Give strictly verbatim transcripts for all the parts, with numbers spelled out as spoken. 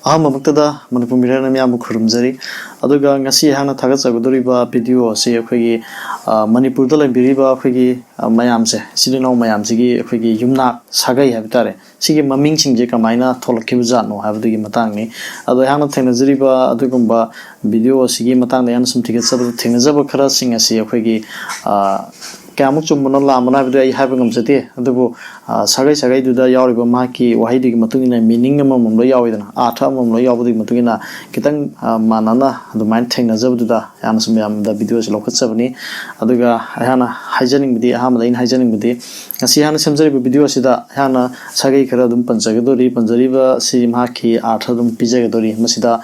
ꯑꯍꯥꯟꯕꯃꯛꯇꯗ ꯃꯅꯤꯄꯨꯔ ꯃꯤꯔꯣꯟ ꯃꯤꯌꯥꯝꯕꯨ ꯈꯨꯔꯨꯝꯖꯔꯤ꯫ ꯑꯗꯨꯒ ꯉꯁꯤ ꯑꯩꯍꯥꯛꯅ ꯊꯥꯒꯠꯆꯒꯗꯧꯔꯤꯕ video ꯑꯁꯤ ꯑꯩꯈꯣꯏꯒꯤ, ꯑ, ꯃꯅꯤꯄꯨꯔꯗ ꯂꯩꯕꯤꯔꯤꯕ ꯑꯩꯈꯣꯏꯒꯤ, ꯑ, ꯃꯌꯥꯝꯁꯦ, ꯏꯆꯤꯜ ꯏꯅꯥꯎ ꯃꯌꯥꯝꯁꯤꯒꯤ ꯑꯩꯈꯣꯏꯒꯤ ꯌꯨꯝꯅꯥꯛ ꯁꯥꯒꯩ ꯍꯥꯏꯕ ꯇꯥꯔꯦ, ꯁꯤꯒꯤ ꯃꯃꯤꯡꯁꯤꯡꯁꯦ ꯀꯃꯥꯏꯅ ꯊꯣꯛꯂꯛꯈꯤꯕꯖꯥꯠꯅꯣ ꯍꯥꯏꯕꯗꯨꯒꯤ ꯃꯇꯥꯡꯅꯤ꯫ ꯑꯗꯣ ꯑꯩꯍꯥꯛꯅ ꯊꯦꯡꯅꯖꯔꯤꯕ ꯑꯗꯨꯒꯨꯝꯕ video ꯑꯁꯤꯒꯤ ꯃꯇꯥꯡꯗ ꯑꯩꯍꯥꯛꯅ ꯁꯨꯝ ꯊꯤꯒꯠꯆꯕꯗ ꯊꯦꯡꯅꯖꯕ ꯈꯔꯁꯤꯡ ꯑꯁꯤ ꯑꯩꯈꯣꯏꯒꯤ, ꯑ, ꯀꯌꯥꯃꯨꯛ ꯆꯨꯝꯕꯅꯣ ꯂꯥꯟꯕꯅꯣ ꯍꯥꯏꯕꯗꯨ ꯑꯩ ꯍꯥꯏꯕ ꯉꯝꯖꯗꯦ꯫ ꯑꯗꯨꯕꯨ, ꯑ, ꯁꯥꯒꯩ ꯁꯥꯒꯩꯗꯨꯗ ꯌꯥꯎꯔꯤꯕ ꯃꯍꯥꯛꯀꯤ ꯋꯥꯍꯩꯗꯨꯒꯤ ꯃꯇꯨꯡ ꯏꯟꯅ meaning ꯑꯃꯃꯝ ꯂꯣꯏ ꯌꯥꯎꯋꯤꯗꯅ, ꯑꯥꯔꯊ ꯑꯃꯃꯝ ꯂꯣꯏ ꯌꯥꯎꯕꯗꯨꯒꯤ ꯃꯇꯨꯡ ꯏꯟꯅ ꯈꯤꯇꯪ, ꯑ, ꯃꯥꯟꯅꯅ ꯑꯗꯨꯃꯥꯏꯅ ꯊꯦꯡꯅꯖꯕꯗꯨꯗ ꯑꯩꯍꯥꯛꯅ ꯁꯨꯝ ꯃꯌꯥꯝꯗ video ꯑꯁꯤ ꯂꯧꯈꯠꯆꯕꯅꯤ꯫ ꯑꯗꯨꯒ ꯑꯩꯍꯥꯛꯅ ꯍꯥꯏꯖꯅꯤꯡꯕꯗꯤ, ꯑꯍꯥꯟꯕꯗ ꯑꯩꯅ ꯍꯥꯏꯖꯅꯤꯡꯕꯗꯤ, ꯉꯁꯤ ꯑꯩꯍꯥꯛꯅ ꯁꯦꯝꯖꯔꯤꯕ video ꯑꯁꯤꯗ ꯑꯩꯍꯥꯛꯅ ꯁꯥꯒꯩ ꯈꯔ ꯑꯗꯨꯝ ꯄꯟꯖꯒꯗꯧꯔꯤ꯫ ꯄꯟꯖꯔꯤꯕ ꯑꯁꯤ ꯃꯍꯥꯛꯀꯤ ꯑꯥꯔꯊ ꯑꯗꯨꯝ ꯄꯤꯖꯒꯗꯧꯔꯤ꯫ ꯃꯁꯤꯗ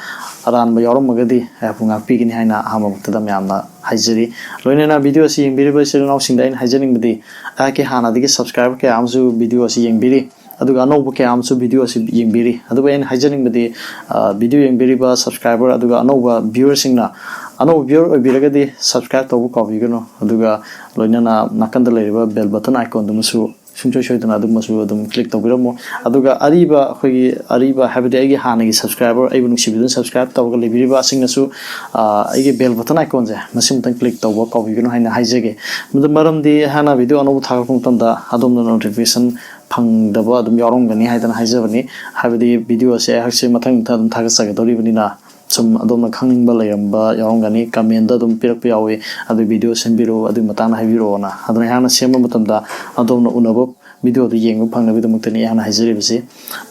ꯑꯔꯥꯟꯕ ꯌꯥꯎꯔꯝꯃꯒꯗꯤ ꯑꯩꯍꯥꯛꯄꯨ ꯉꯥꯛꯄꯤꯒꯅꯤ ꯍꯥꯏꯅ ꯑꯍꯥꯟꯕꯃꯛꯇꯗ ꯃꯌꯥꯝꯅ ꯍꯥꯏꯖꯔꯤ꯫ ꯂꯣꯏꯅꯅ video ꯑꯁꯤ ꯌꯦꯡꯕꯤꯔꯤꯕ ꯏꯆꯤꯜ ꯏꯅꯥꯎꯁꯤꯡꯗ ꯑꯩꯅ ꯍꯥꯏꯖꯅꯤꯡꯕꯗꯤ, ꯑꯩꯍꯥꯛꯀꯤ ꯍꯥꯟꯅꯗꯒꯤ subscriber ꯀꯌꯥ ꯑꯃꯁꯨ video ꯑꯁꯤ ꯌꯦꯡꯕꯤꯔꯤ, ꯑꯗꯨꯒ ꯑꯅꯧꯕ ꯀꯌꯥ ꯑꯃꯁꯨ video ꯑꯁꯤ ꯌꯦꯡꯕꯤꯔꯤ꯫ ꯑꯗꯨꯕꯨ ꯑꯩꯅ ꯍꯥꯏꯖꯅꯤꯡꯕꯗꯤ, ꯑ, video ꯌꯦꯡꯕꯤꯔꯤꯕ subscriber ꯑꯗꯨꯒ ꯑꯅꯧꯕ viewerꯁꯤꯡꯅ, ꯑꯅꯧꯕ viewer ꯑꯣꯏꯕꯤꯔꯒꯗꯤ subscribe ꯇꯧꯕ ꯀꯥꯎꯕꯤꯒꯅꯨ, ꯑꯗꯨꯒ ꯂꯣꯏꯅꯅ ꯅꯥꯀꯟꯗ ꯂꯩꯔꯤꯕ bell button iconꯗꯨꯃꯁꯨ ꯁꯨꯡꯁꯣꯏ ꯁꯣꯏꯗꯅ ꯑꯗꯨꯃꯁꯨ ꯑꯗꯨꯝ click ꯇꯧꯕꯤꯔꯝꯃꯨ꯫ ꯑꯗꯨꯒ ꯑꯔꯤꯕ ꯑꯩꯈꯣꯏꯒꯤ, ꯑꯔꯤꯕ ꯍꯥꯏꯕꯗꯤ ꯑꯩꯒꯤ ꯍꯥꯟꯅꯒꯤ subscriber, ꯑꯩꯕꯨ ꯅꯨꯡꯁꯤꯕꯤꯗꯨꯅ subscribe ꯇꯧꯔꯒ ꯂꯩꯕꯤꯔꯤꯕꯁꯤꯡꯅꯁꯨ, ꯑ, ꯑꯩꯒꯤ bell button iconꯁꯦ ꯃꯁꯤꯃꯇꯪ click ꯇꯧꯕ ꯀꯥꯎꯕꯤꯒꯅꯨ ꯍꯥꯏꯅ ꯍꯥꯏꯖꯒꯦ꯫ ꯃꯗꯨ ꯃꯔꯝꯗꯤ ꯑꯩꯍꯥꯛꯅ video ꯑꯅꯧꯕ ꯊꯥꯒꯠꯄ ꯃꯇꯝꯗ ꯑꯗꯣꯝꯅ notification ꯐꯪꯗꯕ ꯑꯗꯨꯝ ꯌꯥꯎꯔꯝꯒꯅꯤ ꯍꯥꯏꯗꯅ ꯍꯥꯏꯖꯕꯅꯤ꯫ ꯍꯥꯏꯕꯗꯤ video ꯑꯁꯦ ꯑꯩꯍꯥꯛꯁꯦ ꯃꯊꯪ ꯃꯊꯪ ꯑꯗꯨꯝ ꯊꯥꯒꯠꯆꯒꯗꯧꯔꯤꯕꯅꯤꯅ, ꯁꯨꯝ ꯑꯗꯣꯝꯅ ꯈꯪꯅꯤꯡꯕ ꯂꯩꯔꯝꯕ ꯌꯥꯎꯔꯝꯒꯅꯤ, commentꯗ ꯑꯗꯨꯝ ꯄꯤꯔꯛꯄ ꯌꯥꯎꯏ, "ꯑꯗꯨ video ꯁꯦꯝꯕꯤꯔꯛꯑꯣ, ꯑꯗꯨꯒꯤ ꯃꯇꯥꯡꯗ ꯍꯥꯏꯕꯤꯔꯛꯑꯣꯅ"꯫ ꯑꯗꯨꯅ ꯑꯩꯍꯥꯛꯅ ꯁꯦꯝꯕ ꯃꯇꯝꯗ ꯑꯗꯣꯝꯅ ꯎꯅꯕ, videoꯗꯨ ꯌꯦꯡꯕ ꯐꯪꯅꯕꯒꯤꯗꯃꯛꯇꯅꯤ ꯑꯩꯍꯥꯛꯅ ꯍꯥꯏꯖꯔꯤꯕꯁꯤ꯫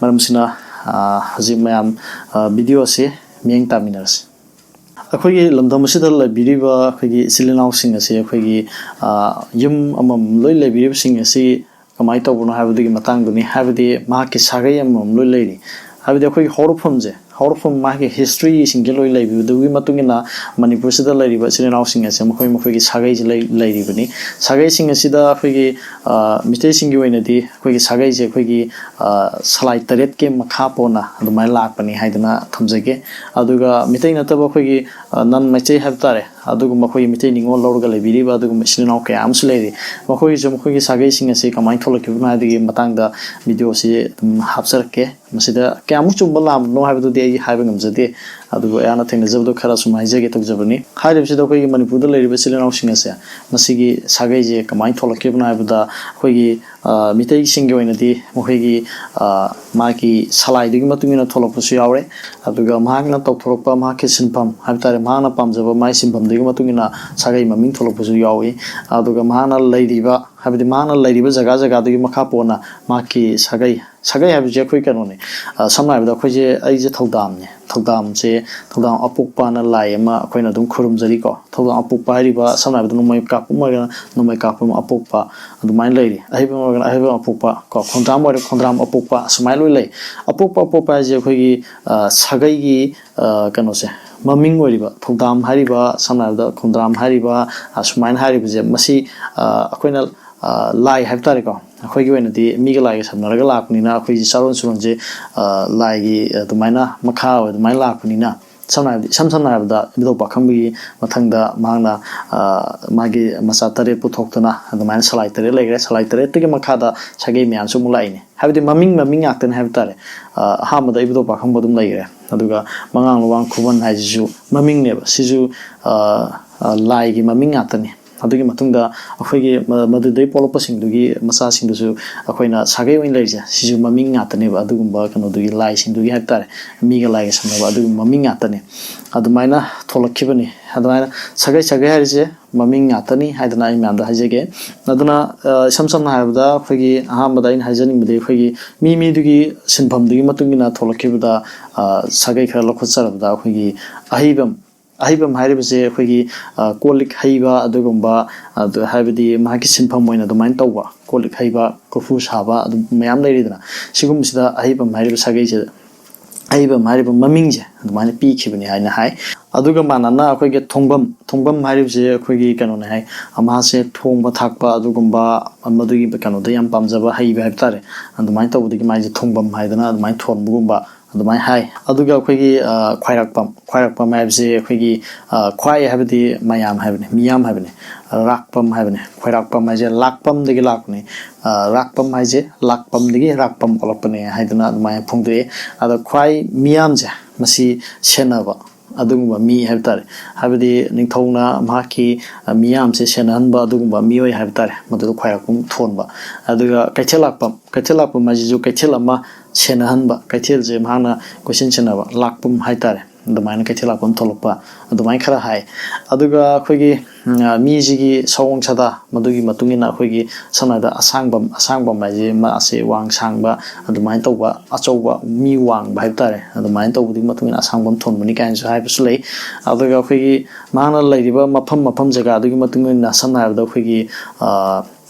ꯃꯔꯝꯁꯤꯅ, ꯑ, ꯍꯧꯖꯤꯛ ꯃꯌꯥꯝ, ꯑ, video ꯑꯁꯤ ꯃꯤꯠꯌꯦꯡ ꯇꯥꯃꯤꯟꯅꯔꯁꯤ꯫ ꯑꯩꯈꯣꯏꯒꯤ ꯂꯝꯗꯝ ꯑꯁꯤꯗ ꯂꯩꯕꯤꯔꯤꯕ ꯑꯩꯈꯣꯏꯒꯤ ꯏꯆꯤꯜ ꯏꯅꯥꯎꯁꯤꯡ ꯑꯁꯤ ꯑꯩꯈꯣꯏꯒꯤ, ꯑ, ꯌꯨꯝ ꯑꯃꯃꯝ ꯂꯣꯏ ꯂꯩꯕꯤꯔꯤꯕꯁꯤꯡ ꯑꯁꯤ ꯀꯃꯥꯏꯅ ꯇꯧꯕꯅꯣ ꯍꯥꯏꯕꯗꯨꯒꯤ ꯃꯇꯥꯡꯗꯨꯅꯤ꯫ ꯍꯥꯏꯕꯗꯤ ꯃꯍꯥꯛꯀꯤ ꯁꯥꯒꯩ ꯑꯃꯃꯝ ꯂꯣꯏ ꯂꯩꯔꯤ꯫ ꯍꯥꯏꯕꯗꯤ ꯑꯩꯈꯣꯏꯒꯤ ꯍꯧꯔꯛꯐꯝꯁꯦ, ꯍꯧꯔꯛꯐꯝ ꯃꯥꯒꯤ historyꯁꯤꯡꯁꯦ ꯂꯣꯏ ꯂꯩꯕꯤꯕꯗꯨꯒꯤ ꯃꯇꯨꯡ ꯏꯟꯅ ꯃꯅꯤꯄꯨꯔꯁꯤꯗ ꯂꯩꯔꯤꯕ ꯏꯆꯤꯜ ꯏꯅꯥꯎꯁꯤꯡ ꯑꯁꯦ ꯃꯈꯣꯏ ꯃꯈꯣꯏꯒꯤ ꯁꯥꯒꯩꯁꯤ ꯂꯩ-, ꯂꯩꯔꯤꯕꯅꯤ꯫ ꯁꯥꯒꯩꯁꯤꯡ ꯑꯁꯤꯗ ꯑꯩꯈꯣꯏꯒꯤ, ꯑ, ꯃꯤꯇꯩꯁꯤꯡꯒꯤ ꯑꯣꯏꯅꯗꯤ ꯑꯩꯈꯣꯏꯒꯤ ꯁꯥꯒꯩꯁꯦ ꯑꯩꯈꯣꯏꯒꯤ, ꯑ, ꯁꯂꯥꯏ ꯇꯔꯦꯠꯀꯤ ꯃꯈꯥ ꯄꯣꯟꯅ ꯑꯗꯨꯃꯥꯏꯅ ꯂꯥꯛꯄꯅꯤ ꯍꯥꯏꯗꯅ ꯊꯝꯖꯒꯦ꯫ ꯑꯗꯨꯒ ꯃꯤꯇꯩ ꯅꯠꯇꯕ ꯑꯩꯈꯣꯏꯒꯤ, ꯅꯟ ꯃꯩꯇꯩ ꯍꯥꯏꯕ ꯇꯥꯔꯦ, ꯑꯗꯨꯒꯨꯝꯕ ꯑꯩꯈꯣꯏꯒꯤ ꯃꯩꯇꯩ ꯅꯤꯉꯣꯜ ꯂꯧꯔꯒ ꯂꯩꯕꯤꯔꯤꯕ ꯑꯗꯨꯒꯨꯝꯕ ꯏꯆꯤꯜ ꯏꯅꯥꯎ ꯀꯌꯥ ꯑꯃꯁꯨ ꯂꯩꯔꯤ꯫ ꯃꯈꯣꯏꯒꯤꯁꯨ ꯃꯈꯣꯏꯒꯤ ꯁꯥꯒꯩꯁꯤꯡ ꯑꯁꯤ ꯀꯃꯥꯏꯅ ꯊꯣꯛꯂꯛꯈꯤꯕꯅꯣ ꯍꯥꯏꯕꯒꯤ ꯃꯇꯥꯡꯗ ꯚꯤꯗꯤꯑꯣꯁꯤ ꯑꯗꯨꯝ ꯍꯥꯞꯆꯔꯛꯀꯦ꯫ ꯃꯁꯤꯗ ꯀꯌꯥꯃꯨꯛ ꯆꯨꯝꯕ ꯂꯥꯟꯕꯅꯣ ꯍꯥꯏꯕꯗꯨꯗꯤ ꯑꯩ ꯍꯥꯏꯕ ꯉꯝꯖꯗꯦ, ꯑꯗꯨꯕꯨ ꯑꯩꯍꯥꯛꯅ ꯊꯦꯡꯅꯖꯕꯗꯣ ꯈꯔ ꯁꯨꯝ ꯍꯥꯏꯖꯒꯦ ꯇꯧꯖꯕꯅꯤ꯫ ꯍꯥꯏꯔꯤꯕꯁꯤꯗ ꯑꯩꯈꯣꯏꯒꯤ ꯃꯅꯤꯄꯨꯔꯗ ꯂꯩꯔꯤꯕ ꯏꯆꯤꯜ ꯏꯅꯥꯎꯁꯤꯡ ꯑꯁꯦ ꯃꯁꯤꯒꯤ ꯁꯥꯒꯩꯁꯦ ꯀꯃꯥꯏꯅ ꯊꯣꯛꯂꯛꯈꯤꯕꯅꯣ ꯍꯥꯏꯕꯗ, ꯑꯩꯈꯣꯏꯒꯤ ꯃꯤꯇꯩꯁꯤꯡꯒꯤ ꯑꯣꯏꯅꯗꯤ ꯃꯈꯣꯏꯒꯤ ꯃꯥꯒꯤ ꯁꯂꯥꯏꯗꯨꯒꯤ ꯃꯇꯨꯡ ꯏꯟꯅ ꯊꯣꯛꯂꯛꯄꯁꯨ ꯌꯥꯎꯔꯦ꯫ ꯑꯗꯨꯒ ꯃꯍꯥꯛꯅ ꯇꯧꯊꯣꯔꯛꯄ ꯃꯍꯥꯛꯀꯤ ꯁꯤꯟꯐꯝ ꯍꯥꯏꯕ ꯇꯥꯔꯦ, ꯃꯍꯥꯛꯅ ꯄꯥꯝꯖꯕ ꯃꯥꯒꯤ ꯁꯤꯟꯐꯝꯗꯨꯒꯤ ꯃꯇꯨꯡ ꯏꯟꯅ ꯁꯥꯒꯩ ꯃꯃꯤꯡ ꯊꯣꯛꯂꯛꯄꯁꯨ ꯌꯥꯎꯏ꯫ ꯑꯗꯨꯒ ꯃꯍꯥꯛꯅ ꯂꯩꯔꯤꯕ, ꯍꯥꯏꯕꯗꯤ ꯃꯍꯥꯛꯅ ꯂꯩꯔꯤꯕ ꯖꯒꯥ ꯖꯒꯥꯗꯨꯒꯤ ꯃꯈꯥ ꯄꯣꯟꯅ ꯃꯍꯥꯛꯀꯤ ꯁꯥꯒꯩ, ꯁꯥꯒꯩ ꯍꯥꯏꯕꯁꯦ ꯑꯩꯈꯣꯏ ꯀꯩꯅꯣꯅꯦ, ꯁꯝꯅ ꯍꯥꯏꯔꯕꯗ ꯑꯩꯈꯣꯏꯁꯦ, ꯑꯩꯁꯦ ꯊꯧꯗꯥꯝꯅꯦ꯫ ꯊꯧꯗꯥꯝꯁꯦ, ꯊꯧꯗꯥꯝ ꯑꯄꯣꯛꯄꯅ ꯂꯥꯏ ꯑꯃ ꯑꯩꯈꯣꯏꯅ ꯑꯗꯨꯝ ꯈꯨꯔꯨꯝꯖꯔꯤꯀꯣ꯫ ꯊꯧꯗꯥꯝ ꯑꯄꯣꯛꯄ ꯍꯥꯏꯔꯤꯕ, ꯁꯝꯅ ꯍꯥꯏꯔꯕꯗ ꯅꯣꯡꯃꯩ ꯀꯥꯞꯄ ꯑꯃ ꯑꯣꯏꯔꯒꯅ ꯅꯣꯡꯃꯩ ꯀꯥꯞꯄ ꯑꯃ ꯑꯄꯣꯛꯄ, ꯑꯗꯨꯃꯥꯏꯅ ꯂꯩꯔꯤ꯫ ꯑꯍꯩꯕ ꯑꯃ ꯑꯣꯏꯔꯒꯅ ꯑꯍꯩꯕ ꯑꯄꯣꯛꯄ ꯀꯣ, ꯈꯣꯡꯗ꯭ꯔꯥꯝ ꯑꯣꯏꯔꯒ ꯈꯣꯡꯗ꯭ꯔꯥꯝ ꯑꯄꯣꯛꯄ, ꯑꯁꯨꯃꯥꯏꯅ ꯂꯣꯏ ꯂꯩ꯫ ꯑꯄꯣꯛꯄ, ꯑꯄꯣꯛꯄ ꯍꯥꯏꯁꯦ ꯑꯩꯈꯣꯏꯒꯤ ꯁꯥꯒꯩꯒꯤ ꯀꯩꯅꯣꯁꯦ, ꯃꯃꯤꯡ ꯑꯣꯏꯔꯤꯕ ꯊꯧꯗꯥꯝ ꯍꯥꯏꯔꯤꯕ, ꯁꯝꯅ ꯍꯥꯏꯔꯕꯗ ꯈꯣꯡꯗ꯭ꯔꯥꯝ ꯍꯥꯏꯔꯤꯕ, ꯑꯁꯨꯃꯥꯏꯅ ꯍꯥꯏꯔꯤꯕꯁꯦ, ꯃꯁꯤ ꯑꯩꯈꯣꯏꯅ ꯂꯥꯏ ꯍꯥꯏꯕ ꯇꯥꯔꯦꯀꯣ, ꯑꯩꯈꯣꯏꯒꯤ ꯑꯣꯏꯅꯗꯤ ꯃꯤꯒ ꯂꯥꯏꯒ ꯁꯝꯅꯔꯒ ꯂꯥꯛꯄꯅꯤꯅ ꯑꯩꯈꯣꯏꯒꯤ ꯆꯥꯔꯣꯟ ꯁꯨꯔꯣꯟꯁꯦ ꯂꯥꯏꯒꯤ ꯑꯗꯨꯃꯥꯏꯅ ꯃꯈꯥ ꯑꯗꯨꯃꯥꯏꯅ ꯂꯥꯛꯄꯅꯤꯅ, ꯁꯝꯅ ꯍꯥꯏꯔꯕꯗ, ꯏꯁꯝ ꯁꯝꯅ ꯍꯥꯏꯔꯕꯗ ꯏꯕꯨꯙꯧ ꯄꯥꯈꯪꯕꯒꯤ ꯃꯊꯪꯗ ꯃꯍꯥꯛꯅ ꯃꯥꯒꯤ ꯃꯆꯥ ꯇꯔꯦꯠ ꯄꯨꯊꯣꯛꯇꯨꯅ ꯑꯗꯨꯃꯥꯏꯅ ꯁꯂꯥꯏ ꯇꯔꯦꯠ ꯂꯩꯈ꯭ꯔꯦ꯫ ꯁꯂꯥꯏ ꯇꯔꯦꯠꯇꯨꯒꯤ ꯃꯈꯥꯗ ꯁꯥꯒꯩ ꯃꯌꯥꯝꯁꯨ ꯑꯃꯨꯛ ꯂꯥꯛꯏꯅꯦ꯫ ꯍꯥꯏꯕꯗꯤ ꯃꯃꯤꯡ, ꯃꯃꯤꯡ ꯉꯥꯛꯇꯅꯦ ꯍꯥꯏꯕ ꯇꯥꯔꯦ꯫ ꯑꯍꯥꯟꯕꯗ ꯏꯕꯨꯙꯧ ꯄꯥꯈꯪꯕ ꯑꯗꯨꯝ ꯂꯩꯈ꯭ꯔꯦ꯫ ꯑꯗꯨꯒ ꯃꯉꯥꯡ ꯂꯨꯋꯥꯡ ꯈꯨꯃꯟ ꯍꯥꯏꯁꯤꯁꯨ ꯃꯃꯤꯡꯅꯦꯕ꯫ ꯁꯤꯁꯨ ꯂꯥꯏꯒꯤ ꯃꯃꯤꯡ ꯉꯥꯛꯇꯅꯤ꯫ ꯑꯗꯨꯒꯤ ꯃꯇꯨꯡꯗ ꯑꯩꯈꯣꯏꯒꯤ ꯃꯗꯨꯗꯩ ꯄꯣꯛꯂꯛꯄꯁꯤꯡꯗꯨꯒꯤ ꯃꯆꯥꯁꯤꯡꯗꯨꯁꯨ ꯑꯩꯈꯣꯏꯅ ꯁꯥꯒꯩ ꯑꯣꯏꯅ ꯂꯩꯔꯤꯁꯦ, ꯁꯤꯁꯨ ꯃꯃꯤꯡ ꯉꯥꯛꯇꯅꯦꯕ꯫ ꯑꯗꯨꯒꯨꯝꯕ ꯀꯩꯅꯣꯗꯨꯒꯤ, ꯂꯥꯏꯁꯤꯡꯗꯨꯒꯤ ꯍꯥꯏꯕ ꯇꯥꯔꯦ, ꯃꯤꯒ ꯂꯥꯏꯒ ꯁꯝꯅꯕ ꯑꯗꯨꯒꯨꯝꯕ ꯃꯃꯤꯡ ꯉꯥꯛꯇꯅꯤ꯫ ꯑꯗꯨꯃꯥꯏꯅ ꯊꯣꯛꯂꯛꯈꯤꯕꯅꯤ꯫ ꯑꯗꯨꯃꯥꯏꯅ ꯁꯥꯒꯩ, ꯁꯥꯒꯩ ꯍꯥꯏꯔꯤꯁꯦ ꯃꯃꯤꯡ ꯉꯥꯛꯇꯅꯤ ꯍꯥꯏꯗꯅ ꯑꯩ ꯃꯌꯥꯝꯗ ꯍꯥꯏꯖꯒꯦ꯫ ꯑꯗꯨꯅ ꯏꯁꯝ ꯁꯝꯅ ꯍꯥꯏꯔꯕꯗ, ꯑꯩꯈꯣꯏꯒꯤ ꯑꯍꯥꯟꯕꯗ ꯑꯩꯅ ꯍꯥꯏꯖꯅꯤꯡꯕꯗꯤ, ꯑꯩꯈꯣꯏꯒꯤ ꯃꯤ ꯃꯤꯗꯨꯒꯤ ꯁꯤꯟꯐꯝꯗꯨꯒꯤ ꯃꯇꯨꯡ ꯏꯟꯅ ꯊꯣꯛꯂꯛꯈꯤꯕꯗ ꯁꯥꯒꯩ ꯈꯔ ꯂꯧꯈꯠꯆꯔꯕꯗ, ꯑꯩꯈꯣꯏꯒꯤ ꯑꯍꯩꯕꯝ, ꯑꯍꯩꯕꯝ ꯍꯥꯏꯔꯤꯕꯁꯦ ꯑꯩꯈꯣꯏꯒꯤ ꯀꯣꯜ ꯂꯤꯛ ꯍꯩꯕ ꯑꯗꯨꯒꯨꯝꯕ, ꯑꯗꯨ ꯍꯥꯏꯕꯗꯤ ꯃꯍꯥꯛꯀꯤ ꯁꯤꯟꯐꯝ ꯑꯣꯏꯅ ꯑꯗꯨꯃꯥꯏꯅ ꯇꯧꯕ, ꯀꯣꯜ ꯂꯤꯛ ꯍꯩꯕ, ꯀꯣꯔꯐꯨ ꯁꯥꯕ, ꯑꯗꯨꯝ ꯃꯌꯥꯝ ꯂꯩꯔꯤꯗꯅ꯫ ꯁꯤꯒꯨꯝꯕꯁꯤꯗ ꯑꯍꯩꯕꯝ ꯍꯥꯏꯔꯤꯕ ꯁꯥꯒꯩꯁꯦ, ꯑꯍꯩꯕꯝ ꯍꯥꯏꯔꯤꯕ ꯃꯃꯤꯡꯁꯦ ꯑꯗꯨꯃꯥꯏꯅ ꯄꯤꯈꯤꯕꯅꯤ ꯍꯥꯏꯅ ꯍꯥꯏ꯫ ꯑꯗꯨꯒ ꯃꯥꯟꯅꯅ ꯑꯩꯈꯣꯏꯒꯤ ꯊꯣꯡꯕꯝ, ꯊꯣꯡꯕꯝ ꯍꯥꯏꯔꯤꯕꯁꯦ ꯑꯩꯈꯣꯏꯒꯤ ꯀꯩꯅꯣꯅꯦ ꯍꯥꯏ, ꯃꯥꯁꯦ ꯊꯣꯡꯕ ꯊꯥꯛꯄ ꯑꯗꯨꯒꯨꯝꯕ, ꯃꯗꯨꯒꯤ ꯀꯩꯅꯣꯗ ꯌꯥꯝ ꯄꯥꯝꯖꯕ, ꯍꯩꯕ ꯍꯥꯏꯕ ꯇꯥꯔꯦ꯫ ꯑꯗꯨꯃꯥꯏꯅ ꯇꯧꯕꯗꯒꯤ ꯃꯥꯏꯁꯦ ꯊꯣꯡꯕꯝ ꯍꯥꯏꯗꯅ ꯑꯗꯨꯃꯥꯏꯅ ꯊꯣꯟꯕꯒꯨꯝꯕ, ꯑꯗꯨꯃꯥꯏꯅ ꯍꯥꯏ꯫ ꯑꯗꯨꯒ ꯑꯩꯈꯣꯏꯒꯤ ꯈ꯭ꯋꯥꯏꯔꯥꯛꯄꯝ, ꯈ꯭ꯋꯥꯏꯔꯥꯛꯄꯝ ꯍꯥꯏꯕꯁꯤ ꯑꯩꯈꯣꯏꯒꯤ ꯈ꯭ꯋꯥꯏ ꯍꯥꯏꯕꯗꯤ ꯃꯌꯥꯝ ꯍꯥꯏꯕꯅꯤ, ꯃꯤꯌꯥꯝ ꯍꯥꯏꯕꯅꯤ꯫ ꯔꯥꯛꯄꯝ ꯍꯥꯏꯕꯅꯤ꯫ ꯈ꯭ꯋꯥꯏꯔꯥꯛꯄꯝ ꯍꯥꯏꯁꯦ ꯂꯥꯛꯄꯝꯗꯒꯤ ꯂꯥꯛꯄꯅꯤ꯫ ꯔꯥꯛꯄꯝ ꯍꯥꯏꯁꯦ ꯂꯥꯛꯄꯝꯗꯒꯤ ꯔꯥꯛꯄꯝ ꯑꯣꯜꯂꯛꯄꯅꯦ ꯍꯥꯏꯗꯅ ꯑꯗꯨꯃꯥꯏꯅ ꯐꯣꯡꯗꯣꯛꯑꯦ꯫ ꯑꯗ ꯈ꯭ꯋꯥꯏ ꯃꯤꯌꯥꯝꯁꯦ ꯃꯁꯤ ꯁꯦꯟꯅꯕ ꯑꯗꯨꯒꯨꯝꯕ ꯃꯤ ꯍꯥꯏꯕ ꯇꯥꯔꯦ꯫ ꯍꯥꯏꯕꯗꯤ ꯅꯤꯡꯊꯧꯅ ꯃꯍꯥꯛꯀꯤ ꯃꯤꯌꯥꯝꯁꯦ ꯁꯦꯟꯅꯍꯟꯕ ꯑꯗꯨꯒꯨꯝꯕ ꯃꯤꯑꯣꯏ ꯍꯥꯏꯕ ꯇꯥꯔꯦ, ꯃꯗꯨꯗ ꯈ꯭ꯋꯥꯏꯔꯥꯛꯄꯝ ꯊꯣꯟꯕ꯫ ꯑꯗꯨꯒ ꯀꯩꯊꯦꯜ ꯂꯥꯛꯄꯝ, ꯀꯩꯊꯦꯜ ꯂꯥꯛꯄꯝ ꯍꯥꯏꯁꯤꯁꯨ ꯀꯩꯊꯦꯜ ꯑꯃ ꯁꯦꯟꯅꯍꯟꯕ, ꯀꯩꯊꯦꯜꯁꯦ ꯃꯍꯥꯛꯅ ꯀꯣꯏꯁꯦꯟ ꯁꯦꯟꯅꯕ, ꯂꯥꯛꯄꯝ ꯍꯥꯏ ꯇꯥꯔꯦ꯫ ꯑꯗꯨꯃꯥꯏꯅ ꯀꯩꯊꯦꯜ ꯂꯥꯛꯄꯝ ꯊꯣꯛꯂꯛꯄ, ꯑꯗꯨꯃꯥꯏꯅ ꯈꯔ ꯍꯥꯏ꯫ ꯑꯗꯨꯒ ꯑꯩꯈꯣꯏꯒꯤ ꯃꯤꯁꯤꯒꯤ ꯁꯑꯣꯡ ꯁꯥꯗꯥ, ꯃꯗꯨꯒꯤ ꯃꯇꯨꯡ ꯏꯟꯅ ꯑꯩꯈꯣꯏꯒꯤ ꯁꯝꯅ ꯍꯥꯏꯔꯕꯗ ꯑꯁꯥꯡꯕꯝ, ꯑꯁꯥꯡꯕꯝ ꯍꯥꯏꯁꯦ ꯃꯥꯁꯦ ꯋꯥꯡ ꯁꯥꯡꯕ, ꯑꯗꯨꯃꯥꯏꯅ ꯇꯧꯕ, ꯑꯆꯧꯕ ꯃꯤ ꯋꯥꯡꯕ ꯍꯥꯏꯕ ꯇꯥꯔꯦ꯫ ꯑꯗꯨꯃꯥꯏꯅ ꯇꯧꯕꯗꯨꯒꯤ ꯃꯇꯨꯡ ꯏꯟꯅ ꯑꯁꯥꯡꯕꯝ ꯊꯣꯟꯕꯅꯤ ꯀꯥꯏꯅꯁꯨ ꯍꯥꯏꯕꯁꯨ ꯂꯩ꯫ ꯑꯗꯨꯒ ꯑꯩꯈꯣꯏꯒꯤ ꯃꯍꯥꯛꯅ ꯂꯩꯔꯤꯕ ꯃꯐꯝ, ꯃꯐꯝ ꯖꯒꯥꯗꯨꯒꯤ ꯃꯇꯨꯡ ꯏꯟꯅ ꯁꯝꯅ ꯍꯥꯏꯔꯕꯗ ꯑꯩꯈꯣꯏꯒꯤ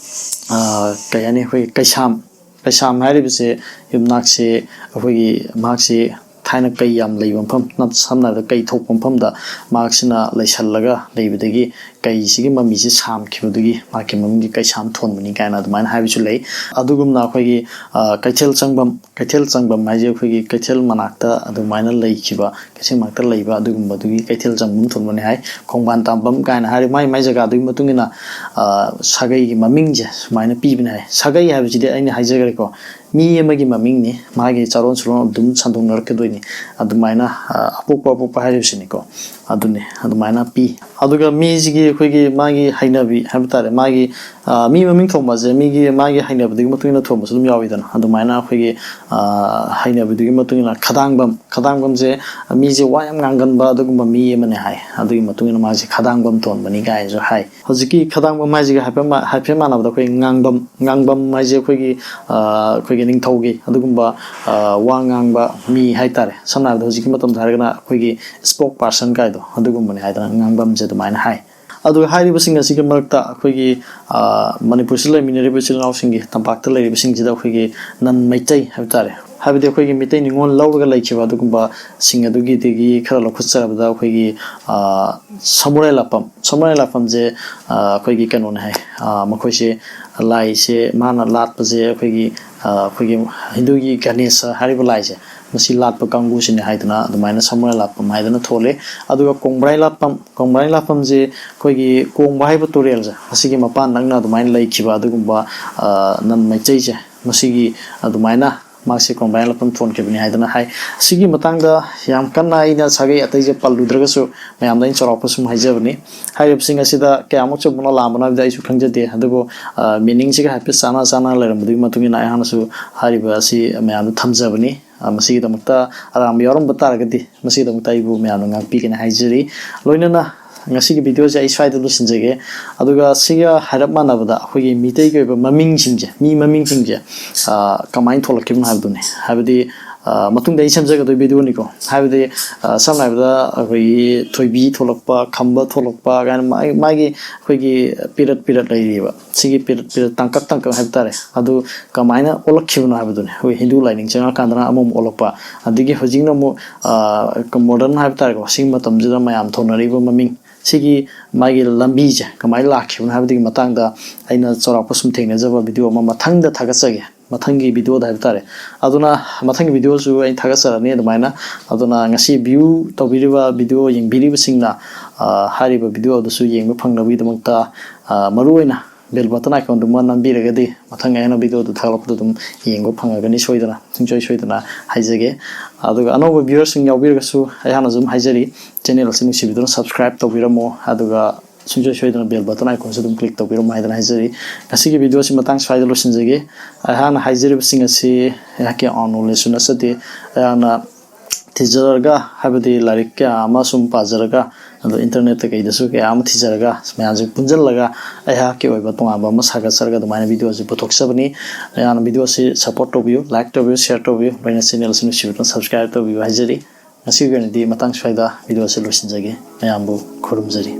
ꯀꯩ ꯍꯥꯏꯅꯤ, ꯑꯩꯈꯣꯏꯒꯤ ꯀꯩꯁꯥꯝ, ꯀꯩꯁꯥꯝ ꯍꯥꯏꯔꯤꯕꯁꯦ ꯌꯨꯝꯅꯥꯛꯁꯦ ꯑꯩꯈꯣꯏꯒꯤ ꯃꯍꯥꯛꯁꯦ ꯊꯥꯏꯅ ꯀꯩ ꯌꯥꯝ ꯂꯩꯕ ꯃꯐꯝ, ꯁꯝꯅ ꯍꯥꯏꯔꯕꯗ ꯀꯩ ꯊꯣꯛꯄ ꯃꯐꯝꯗ ꯃꯍꯥꯛꯁꯤꯅ ꯂꯩꯁꯜꯂꯒ ꯂꯩꯕꯗꯒꯤ ꯀꯩꯁꯤꯒꯤ ꯃꯃꯤꯁꯦ ꯁꯥꯝꯈꯤꯕꯗꯒꯤ ꯃꯍꯥꯛꯀꯤ ꯃꯃꯤꯡꯁꯦ ꯀꯩꯁꯥꯝ ꯊꯣꯟꯕꯅꯤ ꯀꯥꯏꯅ ꯑꯗꯨꯃꯥꯏꯅ ꯍꯥꯏꯕꯁꯨ ꯂꯩ꯫ ꯑꯗꯨꯒꯨꯝꯅ ꯑꯩꯈꯣꯏꯒꯤ ꯀꯩꯊꯦꯜ ꯆꯪꯐꯝ, ꯀꯩꯊꯦꯜ ꯆꯪꯐꯝ ꯍꯥꯏꯁꯦ ꯑꯩꯈꯣꯏꯒꯤ ꯀꯩꯊꯦꯜ ꯃꯅꯥꯛꯇ ꯑꯗꯨꯃꯥꯏꯅ ꯂꯩꯈꯤꯕ, ꯀꯩꯊꯦꯜ ꯃꯅꯥꯛꯇ ꯂꯩꯕ ꯑꯗꯨꯒꯨꯝꯕꯗꯨꯒꯤ ꯀꯩꯊꯦꯜ ꯆꯪꯐꯝ ꯊꯣꯟꯕꯅꯤ ꯍꯥꯏ꯫ ꯈꯣꯡꯕꯥꯟ ꯇꯥꯐꯝ ꯀꯥꯏꯅ ꯍꯥꯏꯔꯤ꯫ ꯃꯥꯏ ꯃꯥꯏ ꯖꯒꯥꯗꯨꯒꯤ ꯃꯇꯨꯡ ꯏꯟꯅ ꯁꯥꯒꯩꯒꯤ ꯃꯃꯤꯡꯁꯦ ꯁꯨꯃꯥꯏꯅ ꯄꯤꯕꯅꯤ ꯍꯥꯏ꯫ ꯁꯥꯒꯩ ꯍꯥꯏꯕꯁꯤꯗꯤ ꯑꯩꯅ ꯍꯥꯏꯖꯈ꯭ꯔꯦꯀꯣ, ꯃꯤ ꯑꯃꯒꯤ ꯃꯃꯤꯡꯅꯤ, ꯃꯥꯒꯤ ꯆꯥꯔꯣꯟ ꯁꯨꯔꯣꯟ ꯑꯗꯨꯝ ꯁꯟꯗꯣꯛꯅꯔꯛꯀꯗꯣꯏꯅꯤ꯫ ꯑꯗꯨꯃꯥꯏꯅ ꯑꯄꯣꯛꯄ, ꯑꯄꯣꯛꯄ ꯍꯥꯏꯔꯤꯕꯁꯤꯅꯤꯀꯣ꯫ ꯑꯗꯨꯅꯤ, ꯑꯗꯨꯃꯥꯏꯅ ꯄꯤ꯫ ꯑꯗꯨꯒ ꯃꯤꯁꯤꯒꯤ ꯑꯩꯈꯣꯏꯒꯤ ꯃꯥꯒꯤ ꯍꯩꯅꯕꯤ ꯍꯥꯏꯕ ꯇꯥꯔꯦ, ꯃꯥꯒꯤ ꯃꯤ ꯃꯃꯤꯡ ꯊꯣꯟꯕꯁꯦ ꯃꯤꯒꯤ ꯃꯥꯒꯤ ꯍꯩꯅꯕꯤꯗꯨꯒꯤ ꯃꯇꯨꯡ ꯏꯟꯅ ꯊꯣꯟꯕꯁꯨ ꯑꯗꯨꯝ ꯌꯥꯎꯋꯤꯗꯅ꯫ ꯑꯗꯨꯃꯥꯏꯅ ꯑꯩꯈꯣꯏꯒꯤ ꯍꯩꯅꯕꯤꯗꯨꯒꯤ ꯃꯇꯨꯡ ꯏꯟꯅ ꯈꯗꯥꯡꯕꯝ, ꯈꯗꯥꯡꯕꯝꯁꯦ ꯃꯤꯁꯦ ꯋꯥ ꯌꯥꯝ ꯉꯥꯡꯒꯟꯕ ꯑꯗꯨꯒꯨꯝꯕ ꯃꯤ ꯑꯃꯅꯦ ꯍꯥꯏ꯫ ꯑꯗꯨꯒꯤ ꯃꯇꯨꯡ ꯏꯟꯅ ꯃꯥꯁꯦ ꯈꯗꯥꯡꯕꯝ ꯊꯣꯟꯕꯅꯤ ꯀꯥꯏꯅꯁꯨ ꯍꯥꯏ꯫ ꯍꯧꯖꯤꯛꯀꯤ ꯈꯗꯥꯡꯕꯝ ꯍꯥꯏꯁꯤꯒ ꯍꯥꯏꯐꯦꯠ ꯃꯥ-, ꯍꯥꯏꯐꯦꯠ ꯃꯥꯟꯅꯕꯗ ꯑꯩꯈꯣꯏ ꯉꯥꯡꯕꯝ, ꯉꯥꯡꯕꯝ ꯍꯥꯏꯁꯦ ꯑꯩꯈꯣꯏꯒꯤ ꯑꯩꯈꯣꯏꯒꯤ ꯅꯤꯡꯊꯧꯒꯤ ꯑꯗꯨꯒꯨꯝꯕ ꯋꯥ ꯉꯥꯡꯕ ꯃꯤ ꯍꯥꯏ ꯇꯥꯔꯦ꯫ ꯁꯝꯅ ꯍꯥꯏꯔꯕꯗ ꯍꯧꯖꯤꯛꯀꯤ ꯃꯇꯝꯗ ꯍꯥꯏꯔꯒꯅ ꯑꯩꯈꯣꯏꯒꯤ spokesperson ꯀꯥꯏꯗꯣ ꯑꯗꯨꯒꯨꯝꯕꯅꯤ ꯍꯥꯏꯗꯅ ꯉꯥꯡꯕꯝꯁꯦ ꯑꯗꯨꯃꯥꯏꯅ ꯍꯥꯏ꯫ ꯑꯗꯨꯒ ꯍꯥꯏꯔꯤꯕꯁꯤꯡ ꯑꯁꯤꯒꯤ ꯃꯔꯛꯇ ꯑꯩꯈꯣꯏꯒꯤ ꯃꯅꯤꯄꯨꯔꯁꯤꯗ ꯂꯩꯃꯤꯟꯅꯔꯤꯕ ꯏꯆꯤꯜ ꯏꯅꯥꯎꯁꯤꯡꯒꯤ, ꯇꯝꯄꯥꯛꯇ ꯂꯩꯔꯤꯕꯁꯤꯡꯁꯤꯗ ꯑꯩꯈꯣꯏꯒꯤ ꯅꯟ ꯃꯩꯇꯩ ꯍꯥꯏꯕ ꯇꯥꯔꯦ, ꯍꯥꯏꯕꯗꯤ ꯑꯩꯈꯣꯏꯒꯤ ꯃꯩꯇꯩ ꯅꯤꯉꯣꯜ ꯂꯧꯔꯒ ꯂꯩꯈꯤꯕ ꯑꯗꯨꯒꯨꯝꯕꯁꯤꯡ ꯑꯗꯨꯒꯤꯗꯒꯤ ꯈꯔ ꯂꯧꯈꯠꯆꯔꯕꯗ ꯑꯩꯈꯣꯏꯒꯤ ꯁꯃꯨꯔꯥꯏ ꯂꯥꯛꯄꯝ, ꯁꯃꯨꯔꯥꯏ ꯂꯥꯛꯄꯝꯁꯦ ꯑꯩꯈꯣꯏꯒꯤ ꯀꯩꯅꯣꯅꯦ ꯍꯥꯏ, ꯃꯈꯣꯏꯁꯦ ꯂꯥꯏꯁꯦ ꯃꯥꯅ ꯂꯥꯠꯄꯁꯦ ꯑꯩꯈꯣꯏꯒꯤ ꯑꯩꯈꯣꯏꯒꯤ ꯍꯤꯟꯗꯨꯒꯤ ꯒꯅꯦꯁ ꯍꯥꯏꯔꯤꯕ ꯂꯥꯏꯁꯦ, ꯃꯁꯤ ꯂꯥꯠꯄ ꯀꯥꯡꯕꯨꯁꯤꯅꯦ ꯍꯥꯏꯗꯅ ꯑꯗꯨꯃꯥꯏꯅ ꯁꯃꯨꯔꯥꯏ ꯂꯥꯠꯐꯝ ꯍꯥꯏꯗꯅ ꯊꯣꯜꯂꯤ꯫ ꯑꯗꯨꯒ ꯀꯣꯡꯕ꯭ꯔꯥꯏ ꯂꯥꯠꯐꯝ, ꯀꯣꯡꯕ꯭ꯔꯥꯏ ꯂꯥꯠꯐꯝꯁꯦ ꯑꯩꯈꯣꯏꯒꯤ ꯀꯣꯡꯕ ꯍꯥꯏꯕ ꯇꯨꯔꯦꯜꯁꯦ, ꯃꯁꯤꯒꯤ ꯃꯄꯥꯟ ꯅꯛꯅ ꯑꯗꯨꯃꯥꯏꯅ ꯂꯩꯈꯤꯕ ꯑꯗꯨꯒꯨꯝꯕ ꯅꯟ ꯃꯩꯇꯩꯁꯦ, ꯃꯁꯤꯒꯤ ꯑꯗꯨꯃꯥꯏꯅ ꯃꯥꯁꯦ ꯀꯣꯡꯕ꯭ꯔꯥꯏ ꯂꯥꯠꯐꯝ ꯊꯣꯟꯈꯤꯕꯅꯤ ꯍꯥꯏꯗꯅ ꯍꯥꯏ꯫ ꯁꯤꯒꯤ ꯃꯇꯥꯡꯗ ꯌꯥꯝ ꯀꯟꯅ ꯑꯩꯅ ꯁꯥꯒꯩ ꯑꯇꯩꯁꯦ ꯄꯜꯂꯨꯗ꯭ꯔꯒꯁꯨ, ꯃꯌꯥꯝꯗ ꯑꯩꯅ ꯆꯥꯎꯔꯥꯛꯄ ꯁꯨꯝ ꯍꯥꯏꯖꯕꯅꯤ꯫ ꯍꯥꯏꯔꯤꯕꯁꯤꯡ ꯑꯁꯤꯗ ꯀꯌꯥꯃꯨꯛ ꯆꯨꯝꯕꯅꯣ ꯂꯥꯟꯕꯅꯣ ꯍꯥꯏꯕꯗꯤ ꯑꯩꯁꯨ ꯈꯪꯖꯗꯦ, ꯑꯗꯨꯕꯨ ꯃꯤꯅꯤꯡꯁꯤꯒ ꯍꯥꯏꯐꯦꯠ ꯆꯥꯟꯅ ꯆꯥꯟꯅ ꯂꯩꯔꯝꯕꯗꯨꯒꯤ ꯃꯇꯨꯡ ꯏꯟꯅ ꯑꯩꯍꯥꯛꯅꯁꯨ ꯍꯥꯏꯔꯤꯕ ꯑꯁꯤ ꯃꯌꯥꯝꯗ ꯊꯝꯖꯕꯅꯤ꯫ ꯃꯁꯤꯒꯤꯗꯃꯛꯇ ꯑꯔꯥꯟꯕ ꯌꯥꯎꯔꯝꯕ ꯇꯥꯔꯒꯗꯤ, ꯃꯁꯤꯒꯤꯗꯃꯛꯇ ꯑꯩꯕꯨ ꯃꯌꯥꯝꯅ ꯉꯥꯛꯄꯤꯒꯅꯤ ꯍꯥꯏꯖꯔꯤ꯫ ꯂꯣꯏꯅꯅ ꯉꯁꯤꯒꯤ ꯚꯤꯗꯤꯑꯣꯁꯦ ꯑꯩ ꯁ꯭ꯋꯥꯏꯗ ꯂꯣꯏꯁꯤꯟꯖꯒꯦ꯫ ꯑꯗꯨꯒ ꯁꯤꯒ ꯍꯥꯏꯔꯞ ꯃꯥꯟꯅꯕꯗ ꯑꯩꯈꯣꯏꯒꯤ ꯃꯤꯇꯩꯒꯤ ꯑꯣꯏꯕ ꯃꯃꯤꯡꯁꯤꯡꯁꯦ, ꯃꯤ ꯃꯃꯤꯡꯁꯤꯡꯁꯦ ꯀꯃꯥꯏꯅ ꯊꯣꯛꯂꯛꯈꯤꯕꯅꯣ ꯍꯥꯏꯕꯗꯨꯅꯤ꯫ ꯍꯥꯏꯕꯗꯤ ꯃꯇꯨꯡꯗ ꯑꯩ ꯁꯦꯝꯖꯒꯗꯣꯏ ꯚꯤꯗꯤꯑꯣꯅꯤꯀꯣ꯫ ꯍꯥꯏꯕꯗꯤ ꯁꯝꯅ ꯍꯥꯏꯔꯕꯗ ꯑꯩꯈꯣꯏꯒꯤ ꯊꯣꯏꯕꯤ ꯊꯣꯛꯂꯛꯄ, ꯈꯝꯕ ꯊꯣꯛꯂꯛꯄ ꯀꯥꯏꯅ ꯃꯥꯒꯤ ꯃꯥꯒꯤ ꯑꯩꯈꯣꯏꯒꯤ ꯄꯤꯔꯠ ꯄꯤꯔꯠ ꯂꯩꯔꯤꯕ꯫ ꯁꯤꯒꯤ ꯄꯤꯔꯠ ꯄꯤꯔꯠ, ꯇꯥꯡꯀꯛ ꯇꯥꯡꯀꯛ ꯍꯥꯏꯕ ꯇꯥꯔꯦ꯫ ꯑꯗꯨ ꯀꯃꯥꯏꯅ ꯑꯣꯜꯂꯛꯈꯤꯕꯅꯣ ꯍꯥꯏꯕꯗꯨꯅꯤ꯫ ꯑꯩꯈꯣꯏ ꯍꯤꯟꯗꯨ ꯂꯥꯏꯅꯤꯡ ꯆꯪꯉꯀꯥꯟꯗꯅ ꯑꯃꯃꯨꯛ ꯑꯣꯜꯂꯛꯄ, ꯑꯗꯒꯤ ꯍꯧꯖꯤꯛꯅ ꯑꯃꯨꯛ ꯃꯣꯗꯔꯟ ꯍꯥꯏꯕ ꯇꯥꯔꯦꯀꯣ, ꯁꯤꯒꯤ ꯃꯇꯝꯁꯤꯗ ꯃꯌꯥꯝ ꯊꯣꯟꯅꯔꯤꯕ ꯃꯃꯤꯡ, ꯁꯤꯒꯤ ꯃꯥꯒꯤ ꯂꯝꯕꯤꯁꯦ ꯀꯃꯥꯏꯅ ꯂꯥꯛꯈꯤꯕꯅꯣ ꯍꯥꯏꯕꯗꯨꯒꯤ ꯃꯇꯥꯡꯗ ꯑꯩꯅ ꯆꯥꯎꯔꯥꯛꯄ ꯁꯨꯝ ꯊꯦꯡꯅꯖꯕ ꯚꯤꯗꯤꯑꯣ ꯑꯃ ꯃꯊꯪꯗ ꯊꯥꯒꯠꯆꯒꯦ꯫ ꯃꯊꯪꯒꯤ ꯚꯤꯗꯤꯑꯣꯗ ꯍꯥꯏꯕ ꯇꯥꯔꯦ꯫ ꯑꯗꯨꯅ ꯃꯊꯪꯒꯤ ꯚꯤꯗꯤꯑꯣꯁꯨ ꯑꯩ ꯊꯥꯒꯠꯆꯔꯅꯤ ꯑꯗꯨꯃꯥꯏꯅ꯫ ꯑꯗꯨꯅ ꯉꯁꯤ ꯚ꯭ꯌꯨ ꯇꯧꯕꯤꯔꯤꯕ, ꯚꯤꯗꯤꯑꯣ ꯌꯦꯡꯕꯤꯔꯤꯕꯁꯤꯡꯅ ꯍꯥꯏꯔꯤꯕ ꯚꯤꯗꯤꯑꯣ ꯑꯗꯨꯁꯨ ꯌꯦꯡꯕ ꯐꯪꯅꯕꯒꯤꯗꯃꯛꯇ ꯃꯔꯨꯑꯣꯏꯅ ꯕꯦꯜ ꯕꯇꯟ ꯑꯥꯏꯀꯣꯟꯗꯨꯃ ꯅꯝꯕꯤꯔꯒꯗꯤ ꯃꯊꯪ ꯑꯩꯅ ꯚꯤꯗꯤꯑꯣꯗꯨ ꯊꯥꯒꯠꯂꯛꯄꯗ ꯑꯗꯨꯝ ꯌꯦꯡꯕ ꯐꯪꯉꯒꯅꯤ ꯁꯣꯏꯗꯅ, ꯁꯨꯡꯁꯣꯏ ꯁꯣꯏꯗꯅ ꯍꯥꯏꯖꯒꯦ꯫ ꯑꯗꯨꯒ ꯑꯅꯧꯕ ꯚ꯭ꯌꯨꯋꯔꯁꯤꯡ ꯌꯥꯎꯕꯤꯔꯒꯁꯨ ꯑꯩꯍꯥꯛꯅ ꯑꯗꯨꯝ ꯍꯥꯏꯖꯔꯤ, ꯆꯦꯅꯦꯜ ꯑꯁꯤ ꯅꯨꯡꯁꯤꯕꯤꯗꯨꯅ ꯁꯕꯁꯀ꯭ꯔꯥꯏꯕ ꯇꯧꯕꯤꯔꯝꯃꯣ꯫ ꯑꯗꯨꯒ ꯁꯨꯡꯁꯣꯏ ꯁꯣꯏꯗꯅ ꯕꯦꯜ ꯕꯇꯟ ꯑꯥꯏꯀꯣꯟꯁꯨ ꯑꯗꯨꯝ ꯀ꯭ꯂꯤꯛ ꯇꯧꯕꯤꯔꯝꯃꯣ ꯍꯥꯏꯗꯅ ꯍꯥꯏꯖꯔꯤ꯫ ꯉꯁꯤꯒꯤ ꯚꯤꯗꯤꯑꯣꯁꯤ ꯃꯇꯥꯡ ꯁ꯭ꯋꯥꯏꯗ ꯂꯣꯏꯁꯤꯟꯖꯒꯦ꯫ ꯑꯩꯍꯥꯛꯅ ꯍꯥꯏꯖꯔꯤꯕꯁꯤꯡ ꯑꯁꯤ ꯑꯩꯍꯥꯛꯀꯤ ꯑꯥꯎꯟ ꯅꯣꯂꯦꯖꯁꯨ ꯅꯠꯆꯗꯦ꯫ ꯑꯩꯍꯥꯛꯅ ꯊꯤꯖꯔꯒ, ꯍꯥꯏꯕꯗꯤ ꯂꯥꯏꯔꯤꯛ ꯀꯌꯥ ꯑꯃ ꯁꯨꯝ ꯄꯥꯖꯔꯒ, ꯑꯗꯣ ꯏꯟꯇꯔꯅꯦꯠꯇ ꯀꯩꯗꯁꯨ ꯀꯌꯥ ꯑꯃ ꯊꯤꯖꯔꯒ, ꯃꯌꯥꯝꯁꯦ ꯄꯨꯟꯁꯤꯜꯂꯒ ꯑꯩꯍꯥꯛꯀꯤ ꯑꯣꯏꯕ ꯇꯣꯉꯥꯟꯕ ꯑꯃ ꯁꯥꯒꯠꯆꯔꯒ ꯑꯗꯨꯃꯥꯏꯅ ꯚꯤꯗꯤꯑꯣꯁꯦ ꯄꯨꯊꯣꯛꯆꯕꯅꯤ꯫ ꯑꯩꯍꯥꯛꯅ ꯚꯤꯗꯤꯑꯣꯁꯤ ꯁꯞꯄꯣꯔꯠ ꯇꯧꯕꯤꯌꯨ, ꯂꯥꯏꯛ ꯇꯧꯕꯤꯌꯨ, ꯁꯤꯌꯔ ꯇꯧꯕꯤꯌꯨ, ꯂꯣꯏꯅ ꯆꯦꯅꯦꯜ ꯑꯁꯤ ꯅꯨꯡꯁꯤꯕꯤꯗꯨꯅ ꯁꯕꯁꯀ꯭ꯔꯥꯏꯕ ꯇꯧꯕꯤꯌꯨ ꯍꯥꯏꯖꯔꯤ꯫ ꯉꯁꯤꯒꯤ ꯑꯣꯏꯅꯗꯤ ꯃꯇꯥꯡ ꯁ꯭ꯋꯥꯏꯗ ꯚꯤꯗꯤꯑꯣ ꯑꯁꯤ ꯂꯣꯏꯁꯤꯟꯖꯒꯦ꯫ ꯃꯌꯥꯝꯕꯨ ꯈꯨꯔꯨꯝꯖꯔꯤ꯫